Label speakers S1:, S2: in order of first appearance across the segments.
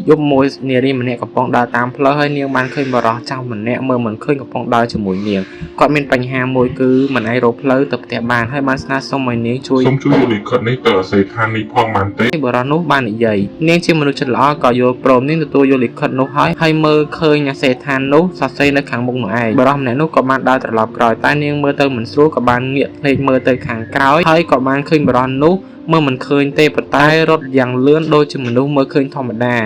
S1: យប់មួយនារីម្នាក់កំពុងដើរតាមផ្លូវហើយនាងបានឃើញបុរសចាស់ម្នាក់មើលមិនឃើញកំពុងដើរជាមួយនាងគាត់មានបញ្ហាមួយគឺមិនអាចរកផ្លូវទៅផ្ទះបានហើយបានស្នើសុំឲ្យនាងជួយ
S2: សូមជួយយកលិខិតនេះទៅអាស័យដ្ឋាននេះផងបានទេ
S1: បុរសនោះបាននិយាយនាងជាមនុស្សចិត្តល្អក៏យល់ព្រមនាងទទួលយកលិខិតនោះហើយហើយមើលឃើញអាស័យដ្ឋាននោះសរសេរនៅខាងមុខនោះឯងបុរសម្នាក់នោះក៏បានដើរត្រឡប់ក្រោយតែនាងមើលទៅមិនស្រួលក៏បានងាកភ្នែកមើលទៅខាងក្រោយហើយក៏បានឃើញបុរសនោះមើលមិនឃើញទេប៉ុន្តែរត់យ៉ាងលឿនដូចជាមនុស្សមើលឃើញធម្មតា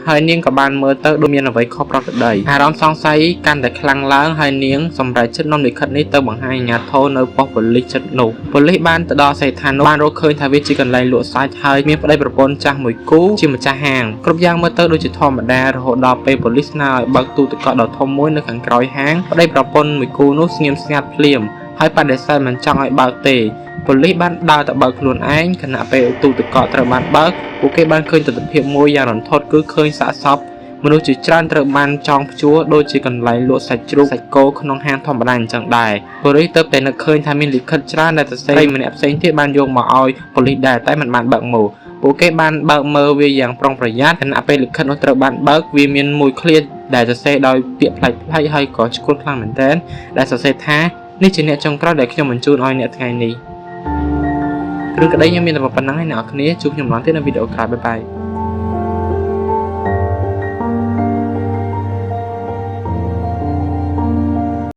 S1: ហើយនាងក៏បានមើលទៅដូចមានអ្វីខុសប្រក្រតីអារម្មណ៍សង្ស័យកាន់តែខ្លាំងឡើងហើយនាងសម្រេចចិត្តនាំលិខិតនេះទៅបង្ហាញអាជ្ញាធរនៅប៉ុស្តិ៍ប៉ូលីសជិតនោះប៉ូលីសបានទៅដល់អាសយដ្ឋាននោះបានរកឃើញថាវាជាកន្លែងលក់សាច់ហើយមានប្តីប្រពន្ធចាស់មួយគូជាម្ចាស់ហាងគ្រប់យ៉ាងមើលទៅដូចជាធម្មតារហូតដល់ពេលប៉ូលីសស្នើឲ្យបើកទូទឹកកកដ៏ធំមួយនៅខាងក្រោយហាងប្តីប្រពន្ធមួយគូនោះស្ងៀមស្ងាត់ភ្លាមហើយបដិសេធមិនចង់ឲ្យបើកទេប៉ូលីសបានដើរទៅបើកខ្លួនឯងខណៈពេលទូទឹកកកត្រូវបានបើកពួកគេបានឃើញទិដ្ឋភាពមួយយ៉ាងរន្ធត់គឺឃើញសាកសពមនុស្សជាច្រើនត្រូវបានចងព្យួរដូចជាកន្លែងលក់សាច់ជ្រូកសាច់គោក្នុងហាងធម្មតាអញ្ចឹងដែរប៉ូលីសទៅតែនឹកឃើញថាមានលិខិតច្រើនដែលសរសេរម្នាក់ផ្សេងទៀតបានយកមកឲ្យប៉ូលីសដែរតែមិនបានបើកមើលពួកគេបានបើកមើលវាយ៉ាងប្រុងប្រយ័ត្នខណៈពេលលិខិតនោះត្រូវបានបើកវាមានមួយឃ្លាដែលសរសេរដោយពាក្យប្លែកៗហើយក៏ឆ្កួតខ្លាំងមែនទែនដែលសរសេរថានេះជាអ្នកចុងក្រោយដែលខ្ញុំបញ្ជូនឲ្យអ្នកថ្ងៃនេះគ្រឿងក្តីខ្ញុំមានតែប៉ុណ្ណឹងហើយអ្នកនរគ្នាជួបខ្ញុំម្ដងទៀតនៅវីដេអូក្រោយ bye bye.